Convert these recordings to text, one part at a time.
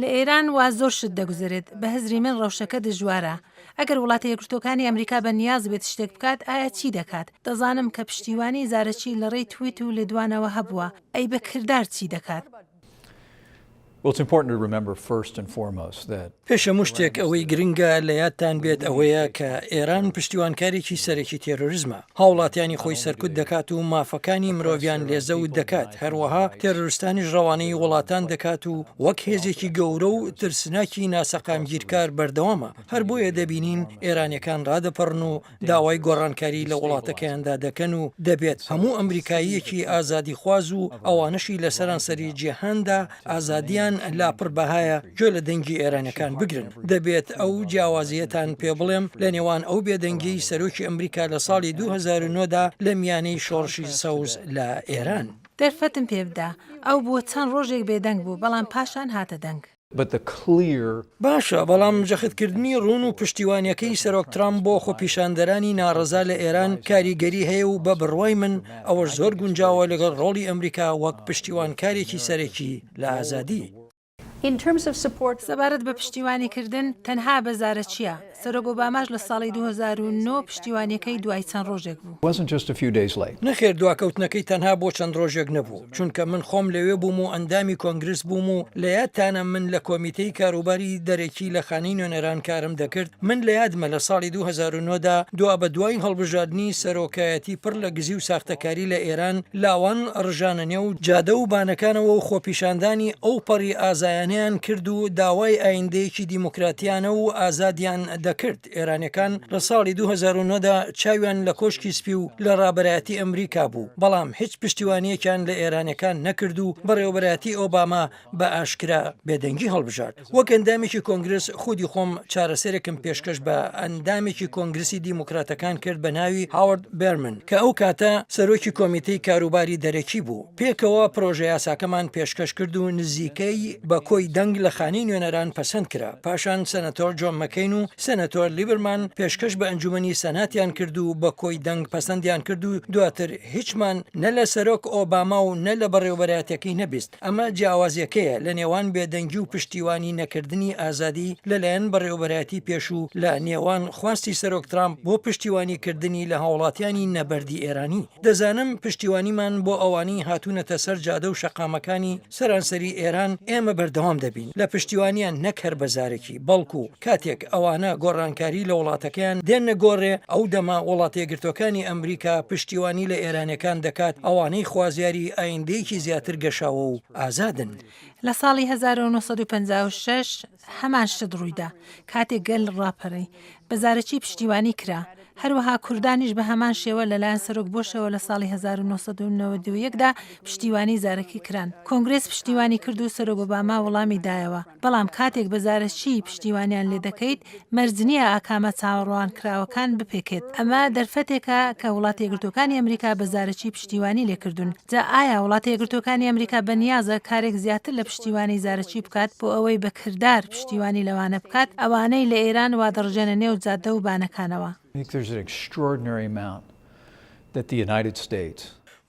لە ئێران وا زۆر شت دەگوزەرێت، بە هزری من ڕەوشەکە دژوارە. ئەگەر وڵاتە یەکگرتووەکانی ئەمریکا بە نیاز بێت شتێک بکات، ئایا چی دەکات؟ دەزانم کە پشتیوانی زارەکی لە ڕێی تویت و لێدوانەوە هەبووە، ئەی بە کردار چی دەکات؟ پێش هەموو شتێک ئەوەی گرنگە لە یادتان بێت ئەوەیە کە ئێران پشتیوانکارێکی سەرەکی تێرۆریزمە، هاوڵاتیانی خۆی سەرکوت دەکات و مافەکانی مرۆڤیان لێ زەوت دەکات، هەروەها تێرۆریستانیش ڕەوانەی وڵاتان دەکات و وەک هێزێکی گەورە و ترسناکی ناسەقامگیرکار بەردەوامە، هەر بۆیە دەبینین ئێرانیەکان ڕادەپەڕن و داوای گۆڕانکاری لە وڵاتەکەیاندا دەکەن و دەبێت هەموو ئەمریکاییەکی ئازادیخواز و ئەوانەشی لە سەرانسەری جیهاندا ئازادیان لا پڕ بەهایە گوێ لە دەنگی ئێرانیەکان بگرن. دەبێت ئەو جیاوازییەتان پێ بڵێم لە نێوان ئەو بێدەنگیەی سەرۆکی ئەمریکا لە ساڵی 2009 دا لە میانەی شۆڕشی سەوز لە ئێران. دەرفەتم پێ بدە. ئەو بۆ چەند ڕۆژێک بێدەنگ بوو، بەڵام پاشان هاتە دەنگ. باشە، بەڵام جەختکردنی ڕوون و پشتیوانیەکەی سەرۆک ترامپ بۆ خۆپیشاندەرانی ناڕەزا لە ئێران کاریگەری هەیە و بە بڕوای من ئەوەش زۆر گونجاوە لەگەڵ ڕۆڵی ئەمریکا وەک پشتیوانکارێکی سەرەکی لە ئازادی. سەبارەت بە پشتیوانیکردن تەنها بە زارەکییە، سەرۆک ئۆباماش لە ساڵی 2009 پشتیوانیەکەی دوای چەند ڕۆژێک بوو. نەخێر دواکەوتنەکەی تەنها بۆ چەند ڕۆژێک نەبوو، چونکە من خۆم لەوێ بووم و ئەندامی کۆنگرس بووم و لە یادتانە من لە کۆمیتەی کاروباری دەرەکی لە خانەی نوێنەران کارم دەکرد، من لە یادمە لە ساڵی 2009 دا دوابەدوای هەڵبژاردنی سەرۆکایەتی پڕ لە گزی و ساختەکاری لە ئێران لاوان ڕژانە نێو جادە و بانەکانەوە و خۆپیشاندانی ئەوپەڕی ئازایانەیان کرد و داوای ئایندەیەکی دیموکراتیانە و ئازادیان دەکرد. ئێرانیەکان لە ساڵی 2009 دا چاویان لە کۆشکی سپی و لە ڕابەرایەتی ئەمریکا بوو، بەڵام هیچ پشتیوانیەکیان لە ئێرانیەکان نەکرد و بەڕێوەبەرایەتی ئۆباما بە ئاشکرا بێدەنگی هەڵبژارد. وەک ئەندامێکی کۆنگرس خودی خۆم چارەسەرێکم پێشکەش بە ئەندامێکی کۆنگرسی دیموکراتەکان کرد بە ناوی هاوارد بێرمن کە ئەو کاتە سەرۆکی کۆمیتەی کاروباری دەرەکی بوو. پێکەوە پرۆژەیاساکەمان پێشکەش کرد و نزیکەی بە کۆی دەنگ لە خانەی نوێنەران پەسەند کرا. پاشان سەنەتۆر جۆن مەکەین و سەنەتۆر لیبرمان پێشکەش بە ئەنجومەنی سەناتیان کرد و بە کۆی دەنگ پەسەندیان کرد و دواتر هیچمان نە لە سەرۆک ئۆباما و نە لە بەڕێوەبەرایەتیەکەی نەبیست. ئەمە جیاوازیەکەیە لە نێوان بێدەنگی و پشتیوانی نەکردنی ئازادی لەلایەن بەڕێوەبەرایەتی پێشوو لە نێوان خواستی سەرۆک ترامپ بۆ پشتیوانی کردنی لە هاوڵاتیانی نەبەردی ئێرانی. دەزانم پشتیوانیمان بۆ ئەوانەی هاتوونەتە سەر جادە و شەقامەکانی سەرانسەری ئێران ئێمە بەردەوام دەبین لە پشتیوانیان نەک هەر بە زارەکی بەڵکو کاتێک ئەوانە گۆڕانکاری لە وڵاتەکەیان دێننە گۆڕێ ئەو دەمە وڵاتەیەکگرتوەکانی ئەمریکا پشتیوانی لە ئێرانیەکان دەکات ئەوانەی خوازیاری ئایندەیەکی زیاتر گەشاوە و ئازادن. لە ساڵی 1956 هەمان شت ڕوویدا، کاتێک گەل ڕاپەڕی، بە زارەکی پشتیوانی کرا، هەروەها کوردانیش بە هەمان شێوە لەلایەن سەرۆک بۆشەوە لە ساڵی 1991 دا پشتیوانی زارەکی کران. کۆنگرێس پشتیوانی کرد و سەرۆک ئۆباما وەڵامی دایەوە. بەڵام کاتێک بە زارەکی پشتیوانیان لێ دەکەیت، مەرج نییە ئاکامە چاوەڕوانکراوەکان بپێکێت. ئەمە دەرفەتێکە کە وڵاتە یەکگرتووەکانی ئەمریکا بە زارەکی پشتیوانی لێ کردوون. جا ئایا وڵاتە یەکگرتووەکانی ئەمریکا بە نیازە کارێک زیاتر لە پشتیوانی زارەکی بکات بۆ ئەوەی بە کردار پشتیوانی لەوانە بکات ئەوانەی لە ئێران وا دەڕژێنە نێو جادە و بانەکانەوە؟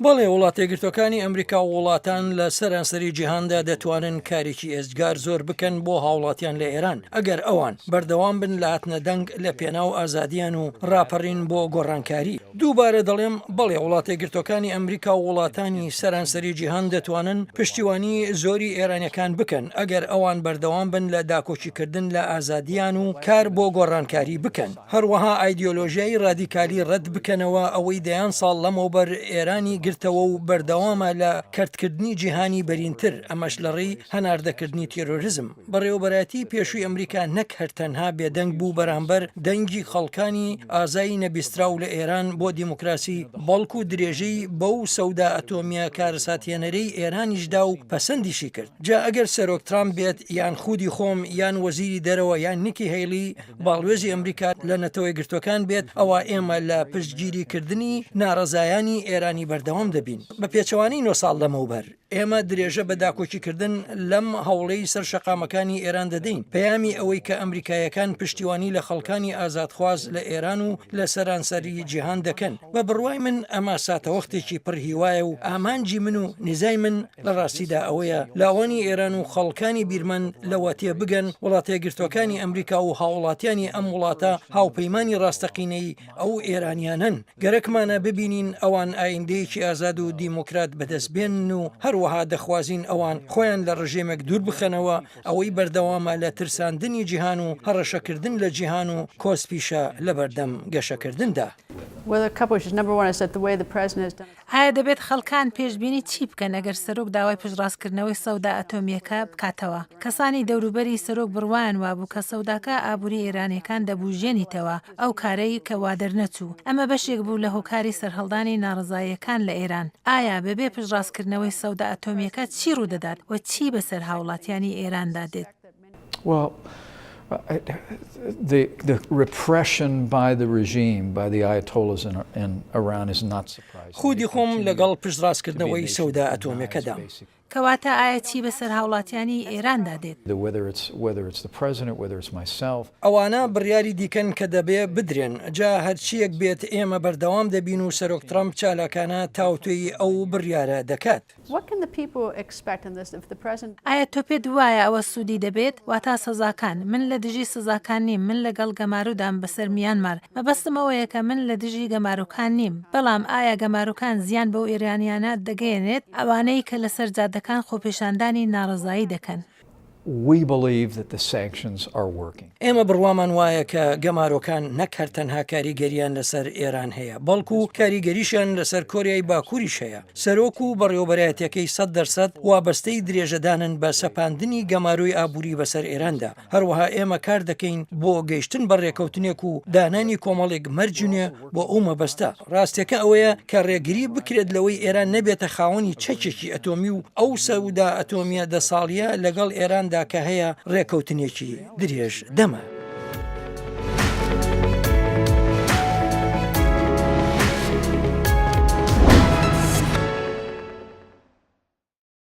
بەڵێ، وڵاتەیەکگرتووەکانی ئەمریکا و وڵاتان لە سەرانسەری جیهاندا دەتوانن کارێکی ئێجگار زۆر بکەن بۆ هاوڵاتیان لە ئێران، ئەگەر ئەوان بەردەوام بن لە هاتنە دەنگ لە پێناو ئازادیان و ڕاپەڕین بۆ گۆڕانکاری. دووبارە دەڵێم، بەڵێ، وڵاتەیەکگرتووەکانی ئەمریکا و وڵاتانی سەرانسەری جیهان دەتوانن پشتیوانی زۆری ئێرانیەکان بکەن، ئەگەر ئەوان بەردەوام بن لە داکۆکیکردن لە ئازادیان و کار بۆ گۆڕانکاری بکەن. هەروەها ئایدیۆلۆژیای ڕادیکالی ڕەت بکەنەوە ئەوەی دەیان ساڵ لەمەوبەر ئێرانی گرتەوە و بەردەوامە لە کەرتکردنی جیهانی بەرینتر، ئەمەش لەڕێی هەناردەکردنی تیرۆریزم. بەڕێوەبەرایەتی پێشووی ئەمریکا نەک هەر تەنها بێدەنگ بوو بەرامبەر دەنگی خەڵکانی ئازای نەبیستراو لە ئێران بۆ دیموکراسی، بەڵکو درێژەی بەو سەودا ئەتۆمییە کارەساتهێنەرەی ئێرانیش دا و پەسەندیشی کرد. جا ئەگەر سەرۆک ترامپ بێت یان خودی خۆم یان وەزیری دەرەوە یان نیکی هەیڵی باڵوێزی ئەمریکا لە نەتەوەیەکگرتووەکان بێت، ئەوا ئێمە لە پشتگیریکردنی ناڕەزایانی ئێرانی بەردەوام دەبین، بە پێچەوانەی نۆ ساڵ لەمەوبەر. ئێمە درێژە بە داکۆکیکردن لەم هەوڵەی سەر شەقامەکانی ئێران دەدەین، پەیامی ئەوەی کە ئەمریکاییەکان پشتیوانی لە خەڵکانی ئازادخواز لە ئێران و لە سەرانسەری جیهان دەکەن. بە بڕوای من ئەمە ساتەوەختێکی پڕ هیوایە و ئامانجی من و نزای من لە ڕاستیدا ئەوەیە لاوانی ئێران و خەڵکانی بیرمەند لەوە تێبگەن وڵاتەیەکگرتووەکانی ئەمریکا و هاوڵاتیانی ئەم وڵاتە هاوپەیمانی ڕاستەقینەی ئەو ئێرانیانەن. گەرەکمانە ببینین ئەوان ئایندەیەکی ئازاد و دیموکرات بەدەست بێنن و هەروەها دەخوازین ئەوان خۆیان لە ڕژێمێک دوور بخەنەوە ئەوەی بەردەوامە لە ترساندنی جیهان و هەڕەشەکردن لە جیهان و کۆسپیشە لەبەردەم گەشەکردندا. ئایا دەبێت خەڵکان پێشبینی چی بکەن ئەگەر سەرۆک داوای پشتڕاستکردنەوەی سەودا ئەتۆمییەکە بکاتەوە؟ کەسانی دەوروبەری سەرۆک بڕوایان وابوو کە سەوداکە ئابووری ئێرانییەکان دەبوژێنیتەوە، ئەو کارەی کە وادەرنەچوو. ئەمە بەشێک بوو لە هۆکاری سەرهەڵدانی ناڕەزاییەکان لە ئێران. ئایا بەبێ پشتڕاستکردنەوەی سەودا ئەتۆمییەکە چی ڕوودەدات و چی بەسەر هاوڵاتیانی ئێراندا دێت؟ Well, the, the repression by the regime, by the Ayatollahs in, in Iran is not surprising. خودی خۆم لەگەڵ پشتڕاستکردنەوەی سەودا ئەتۆمیەکەدام. کەواتە ئایا چی بەسەر هاوڵاتیانی ئێراندا دێت؟ Whether it's, whether it's the president, whether it's myself. ئەوانە بڕیاری دیکەن کە دەبێ بدرێن، جا هەرچییەک بێت ئێمە بەردەوام دەبین و سەرۆک ترەمپ چالاکانە تاوتوێی ئەو بڕیارە دەکات. ئایا تۆ پێت وایە ئەوە سوودی دەبێت؟ واتا سزاکان. من لە دژی سزاکان نیم، من لەگەڵ گەمارۆدام بەسەر میانمار. مەبەستم ئەوەیە کە من لە دژی گەمارۆکان نیم. بەڵام ئایا گەمارۆکان زیان بەو ئێرانیانە دەگەیەنێت ئەوانەی کە لەسەر جادەکان خۆپێشاندانی ناڕەزایی دەکەن؟ We believe that the sanctions are working. ئێمە بڕوامان وایە کە گەمارۆکان نەک هەر تەنها کاریگەرییان لەسەر ئێران هەیە، بەڵکو کاریگەریشیان لەسەر کۆریای باکووریش هەیە. سەرۆک و بەڕێوەبەرایەتیەکەی 100% وابەستەی درێژەدانن بە سەپاندنی گەمارۆی ئابووری بەسەر ئێراندا. هەروەها ئێمە کار دەکەین بۆ گەیشتن بە ڕێکەوتنێک و دانانی کۆمەڵێک مەرجی نوێ بۆ ئەو مەبەستە. ڕاستیەکە ئەوەیە کە ڕێگری بکرێت لەوەی ئێران نەبێتە خاوەنی چەکێکی ئەتۆمی و ئەو سەودا ئەتۆمیە دە ساڵیە لەگەڵ ئێراندا کە هەیە ڕێکەوتنێکی درێژ دەمە.